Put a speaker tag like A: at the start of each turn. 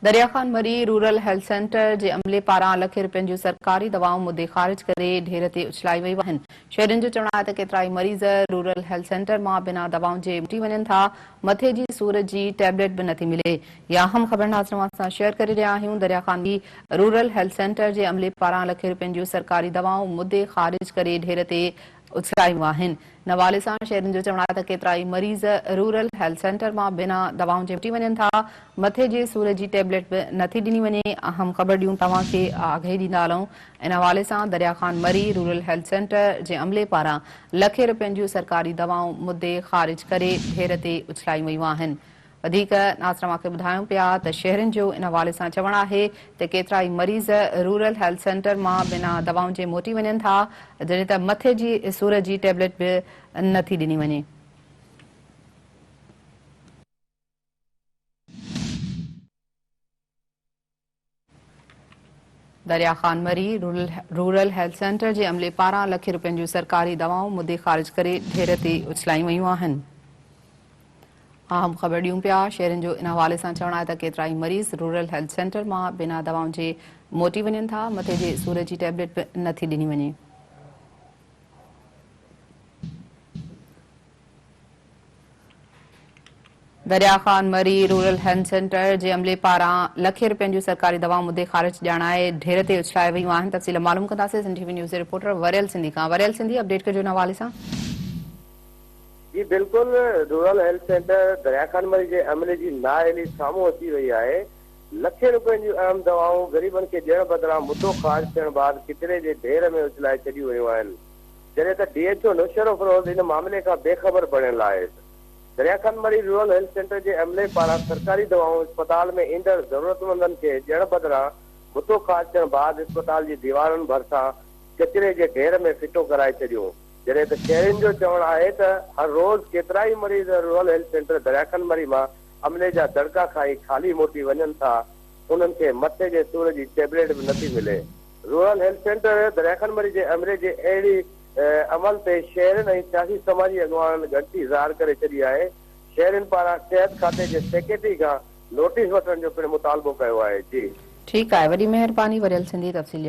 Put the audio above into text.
A: Darya Khan Marri rural health centre جي عملي پاران لکين رپين جون سرڪاري دوائون مدي خارج ڪري ڍير تي اڇلائي ويون آهن. شهرين جو چوڻ آهي ته ڪيترائي مريض رورل هيلٿ سينٽر مان بنا دوائن جي موٽي وڃن ٿا، مٿي جي سور جي ٽيبليٽ به نٿي ملي. اها اهم خبر ناظرين اوهان سان شيئر ڪري رهيا آهيون Darya Khan Marri rural health centre جي عملي پاران لکين رپين جون سرڪاري دوائون مدي خارج ڪري ڍير تي اڇلايون آهن. ان حوالي سان شهرين جو چوڻ آهي ته ڪيترائي مريض رورل هيلٿ سينٽر مان بنا دوائن جي موٽي وڃن ٿا، مٿي جي سور جي ٽيبليٽ به نٿي ڏني وڃي، اهم خبر ڏيون توهان کي آگاهي ڏيندا هلون ان حوالي سان Darya Khan Marri rural health centre جي عملي پاران لکين رپين جون سرڪاري دوائون مدي خارج ڪري ڍير تي اڇلايون ويون آهن. وڌيڪ ناصر اوهان کي ٻڌايون پيا ته شهرين جو ان حوالي سان چوڻ آهي ته ڪيترائي مريض رورل هيلٿ سينٽر مان بنا دوائن جي موٽي وڃن ٿا جڏهن ته مٿي جي سور جي ٽيبليٽ به نه ٿي ڏني وڃي. Darya Khan Marri rural health centre جي عملي پاران لکين رپين جون سرڪاري دوائون مدي خارج ڪري ڍير تي اڇلايون ويون آهن. اهم خبر ڏيون پيا شهرين جو ان حوالي سان چوڻ آهي ته ڪيترائي مريض رورل هيلٿ سينٽر مان بنا دوائن جي موٽي وڃن ٿا مٿي جي سور جي ٽيبليٽ به نٿي ڏني وڃي. Darya Khan Marri rural health centre جي عملي پاران لکين رپين جون سرڪاري دوائون مدي خارج ڄاڻائي ڍير تي اڇلائي ويون آهن تفصيل معلوم ڪنداسين سنڌ ٽي وي نيوز جي رپورٽر وريل سنڌي کان وريل سنڌي اپڊيٽ ڪجو ان حوالي سان.
B: جي بلڪل rural health centre Darya Khan Marri جي عملي جي نااهلي سامهون اچي وئي آهي لکين رپين جون اهم دوائون غريبن کي ڏيڻ بدران مدو خارج ٿيڻ بعد ڪچري جي ڍير ۾ اڇلائي ڇڏيون ويون آهن جڏهن ته ڊي ايڇ او نوشهروفيروز ان معاملي کان بي خبر بڻيل آهي. Darya Khan Marri rural health centre جي عملي پاران سرڪاري دوائون اسپتال ۾ ايندڙ ضرورتمندن کي ڏيڻ بدران مدو خارج ٿيڻ بعد اسپتال جي ديوارن ڀرسان ڪچري جي ڍير ۾ ڦٽو ڪرائي ڇڏيون جڏهن ته شهرين جو چوڻ آهي ته هر روز ڪيترائي مريض rural health centre Darya Khan Marri مان عملي جا دڙڪا کائي خالي موٽي وڃن ٿا انهن کي مٿي جي سور جي ٽيبليٽ به نٿي ملي. Rural health centre Darya Khan Marri جي عملي جي اهڙي عمل تي شهرين ۽ سياسي سماجي اڳواڻن ڳڻتي ظاهر ڪري ڇڏي آهي، شهرين پاران صحت کاتي جي سيڪريٽري کان نوٽيس وٺڻ جو پڻ مطالبو ڪيو آهي. جي.
A: ٺيڪ آهي وڏي مهرباني وريل سنڌي تفصيل ڏيڻ.